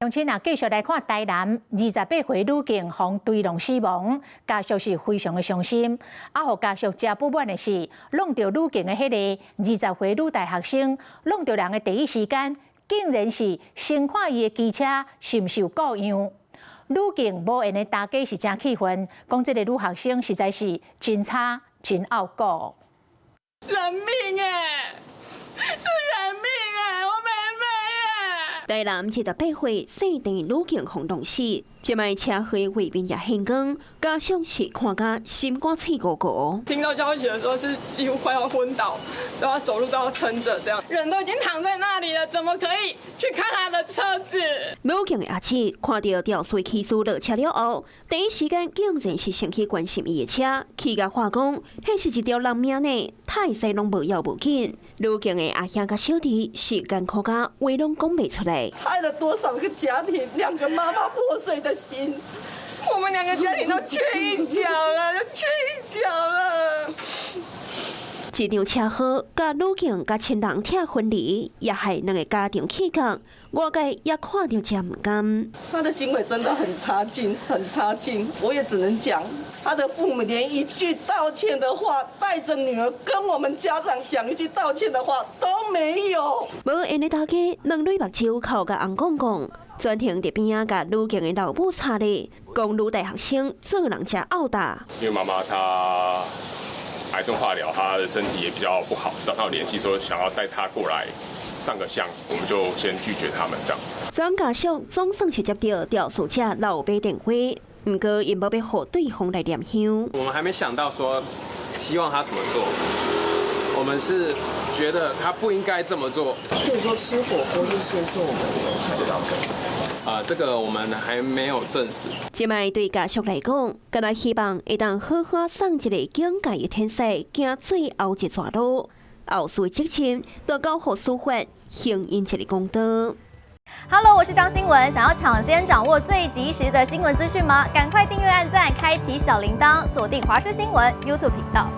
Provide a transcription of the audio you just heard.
鄉親啊，繼續來看台南28歲女警予追弄死亡，家屬是非常的傷心。啊，予家屬誠不滿的是，弄著女警的彼个20歲女大學生，弄著人的第一時間，竟然是先看伊的機車是毋是有故障。女警無緣的大家是誠氣憤，講這个女學生實在是真差、真拗骨。人命欸，是人命欸，我妹妹欸。台南28歲細埕女警予弄死，這擺車禍畫面也現光，家屬是看甲心肝碎糊糊。聽到消息的時候是幾乎快要昏倒，都要走路都要撐着，這樣人都已經躺在那裡了，怎麼可以去看他的車子？女警的阿姊看著肇事汽車落車了後，第一時間竟然是先去關心伊的車，氣共話講，彼是一條人命呢，太細攏無要無緊。女警的阿兄佮小弟是艱苦甲話攏講袂出來。害了多少個家庭，兩個媽媽破碎的心，我們兩個家庭都缺一角了，都缺一角了。這場車禍，共女警佮親人拆分離，也害兩个家庭氣結，外界也看著誠毋甘。他的行為真的很差勁，很差勁。我也只能講，他的父母連一句道歉的話，帶着女兒跟我們家長講一句道歉的話都沒有。無緣的大家，兩淚目睭哭共紅摃摃，專程佇邊仔共女警的老母吵咧，講女大學生做人誠漚膽。因為媽媽她癌症化療，她的身體也比較不好，早上有聯繫說想要帶她過來上個香，我們就先拒絕他們這樣。莊家屬總算是接著肇事者老爸電話，毋過𪜶無欲予對方來念香。我們還沒想到說希望他怎麼做，我們是覺得他不應該這麼做。所以說吃火鍋這事是我們有看到的。啊，這個我們還沒有證實。這擺對家屬來講，敢若希望會當好好送一个警界的天使，行最後一逝路，後續責任就交予司法，還𪜶一个公道。 Hello，我是張新聞，想要搶先掌握最及時的新聞資訊嗎？趕快訂閱、按讚、開啟小鈴鐺，鎖定華視新聞 YouTube 頻道。